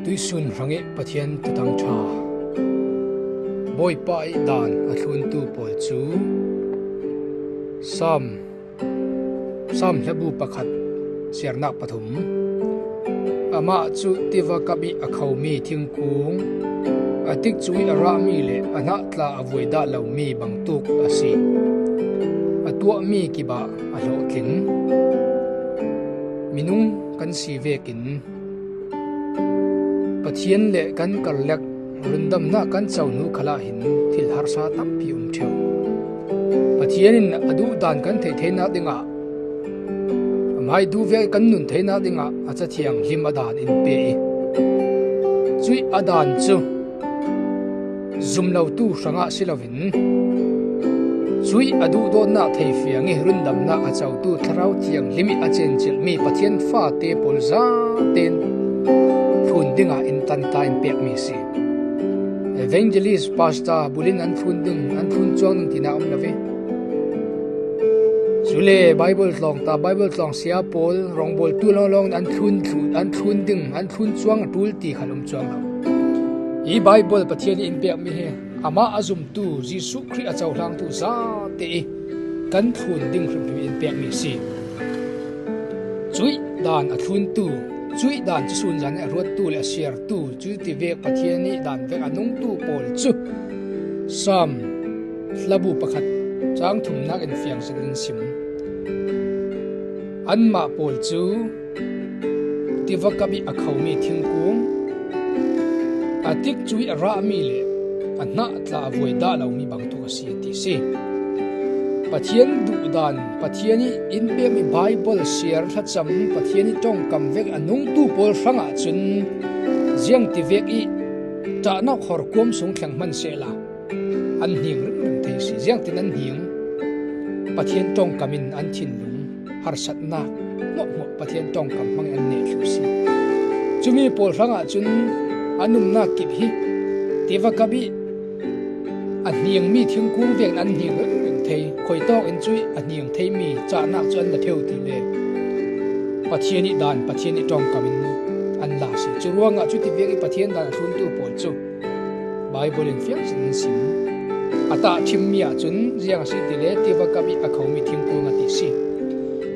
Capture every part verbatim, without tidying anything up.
Tuisun hrangih Pathian thutang ṭha. Bawipa ih dan a thluntu pawl cu Sam, Sam hlabu pakhat, siarnak pathum. Amah cu tiva kap ih a khomi thingkung, a tikcu ih a rahmi le a hnah tla a vuai dah lomi bangtuk a si. A tuahmi kip ah a hlawhtling. Minung kan si vekin Pathian le kan karlek rundamnak kan co hnu khalah hin thil harsa tampi um ṭheu. Pathian in a duhdan kan theih theinak dingah a hmai duhvek ih kan nun theinak dingah a Ca Thianghlim a dan in pe ih, cuih a dan cu zum lotu hrangah si loin, cuih a duhdawtnak theifiang ih rundamnak a cotu Thlarau Thianghlim ih a cencilhmi Pathian fate pawl zaten thlun dingah in tanta in pekmi a si. Evangelist, pastor bulin an thlun ding, an thlun cuang ding tinak um lo ve. Cule Baibal tlawng ta, Baibal tlawng sia pawl, rawngbawltu lawnglawng in an thlun thluh, an thlun ding, an thlun cuang a ṭul ti khal um cuang lo. Hi Baibal Pathian ih in pekmi hi amah a zumtu Jesuh Khrih a cohlangtu zate ih kan thlun ding hrimhrim in pekmi a si. Cuih dan a thluntu, cuih dan cu sunzan ih a ruattu le a siartu, cuti vek Pathian ih dan vek a nungtu pawl cu Sam hlabu pakhat cang thumnak in fiang zet in sim. Anmah pawl cu tiva kap ih a khomi thingkung, a tikcu ih a rahmi le a hnah tla a vuai dah lomi bangtuk a si, a ti si. Pathian duhdan, Pathian ih in pekmi Baibal siar thlacam, Pathian ih ṭongkam vek a nungtu pawl hrangah cun ziangti vek ih ṭahnawk horkuam sung thleng hman sehla, an hning ringring thei si. Ziangtin an hning? Pathian ṭongkam in an thinlung harsatnak hmuahhmuah Pathian ṭongkam hmangin an neh thluh si. Cumi pawl hrangah cun an umnak kip hi tiva kap ih a hningmi thingkung vekin an hning ringring thei. Khuitawk in cuih a hning theimi cahnak cu an la ṭheu ti le Pathian ih dan, Pathian ih ṭongkam in an la si. Curuangah cuti vek ih Pathian dan a thluntu pawl cu Baibal in fiang zet in sim. A tahṭhimmi ahcun ziang a si ti le tiva kap ih a khomi thingkung a ti si.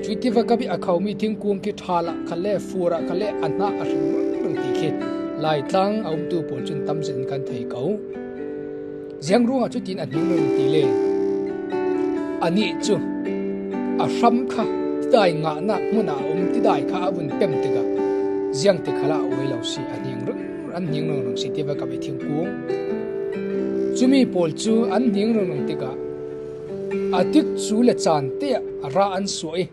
Cuih tiva kap ih a khomi thingkung khi ṭhal ah khalle, fur ah khalle a hnah a hring ringring ti khi Laitlang a umtu pawl cun tam zet in kan thei ko. Ziang ruangah cutin a hning ringring ti le anih cu a hram kha tidai ngahnak hmun ah a um, tidai kha a vun pem tikah ziangti khalah a uai lo si, a hning ring, an hning ringring si tiva kap ih thingkung. Cumi pawl cu an hning ringring tikah a tikcu le caan te ah a rah an suah ih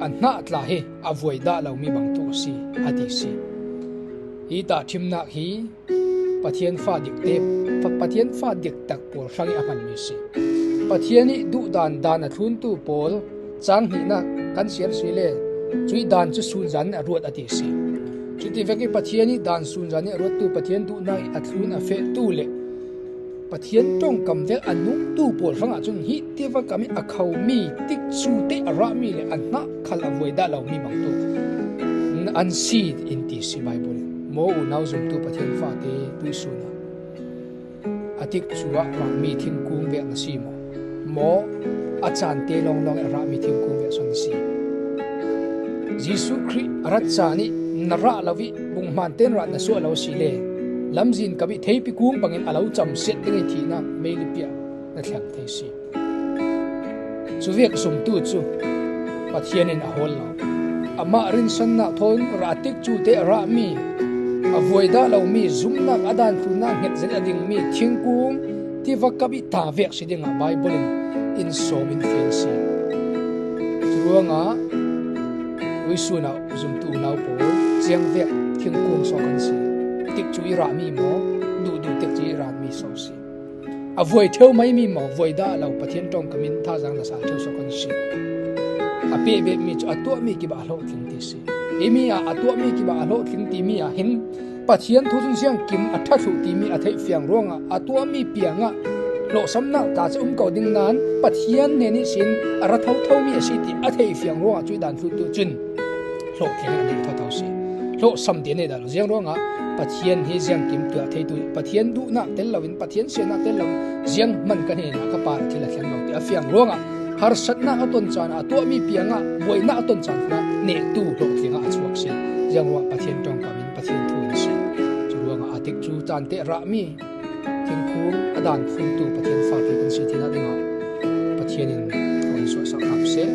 a hnah tla hi a vuai dah lomi bangtuk a si, a ti si. Hi tahṭhimnak hi Pathian fa dikte, Pathian fa diktak pawl hrang ih a hmanmi a si. Pathian ih duhdan dan a thluntu pawl cang hnihnak kan siar si le cuih dan cu sunzan in a ruat a ti si. Cuti vek ih Pathian ih dan sunzan ih a ruattu, Pathian duhnak ih a thlun a fehtu le Pathian ṭongkam vek a nungtu pawl hrangah cun hi tiva kap ih a khomi, tikcu te a rahmi le a hnah khal a vuai dah lomi bangtuk an si in ti si Baibal in. Maw unau zumtu Pathian fate, tuisun ah a tikcu ah rahmi thingkung vek na si maw? Maw a caan te lawnglawng ih a rahmi thingkung vek so na si? Jesuh Khrih a rat caan ih na rah lo ih bunghman tein rah na suah lo si le lamzin kap ih theipi kung bangin a lo camsiat ding ih thihnak meilipi ah na thleng thei si. Cuvek zumtu cu Pathian in a hawl lo. Amah rinsannak thawn rah, a tikcu te a rahmi, a vuai dah lomi, zumnak a dan tlunnak hnget zet a dingmi thingkung tiva kap ih ta vek si dingah Baibal in in sawm in fian si. Curuangah tuisun ah zumtu unau pawl, ziangvek thingkung so kan si? Tikcu ih rahmi maw? Duhduh tikcu ih rahmi so si? A vuai ṭheu maimi maw? Vuai dah lo, Pathian ṭongkam in thazaang na sal ṭheu so kan si? A pehbetmi cu a tuahmi kip ah a hlawhtling ti si. Himi ah a tuahmi kip ah a hlawhtling timi ah hin Pathian thu cun ziangkim a ṭha thluh timi a theihfiang ruangah a tuahmi piangah hlawhsamnak tla cu um ko ding nain Pathian hnen ihsin a ra thothomi a si ti a theihfiang ruangah cuih dan thluntu cun hlawhtling a neih thotho si. hlawhsam te nei dah lo. Ziang ruangah Pathian hi ziang kim tuah theitu, Pathian duhnak tel loin, Pathian sianak tel loin, ziang man ka hnenah ka par thil a thleng lo ti a fiang ruangah harsatnak a ton caan, a tuahmi piangah buainak a ton caan kha nehtu hlawhtling ah a chuak si. Ziang ruangah Pathian ṭawngkam in Pathian thu in si. Cu ruangah a tikcu caan te rahmi thingkung a dan khumtu Pathian fate kan si thei dingah Pathian in kan suahsak hram seh.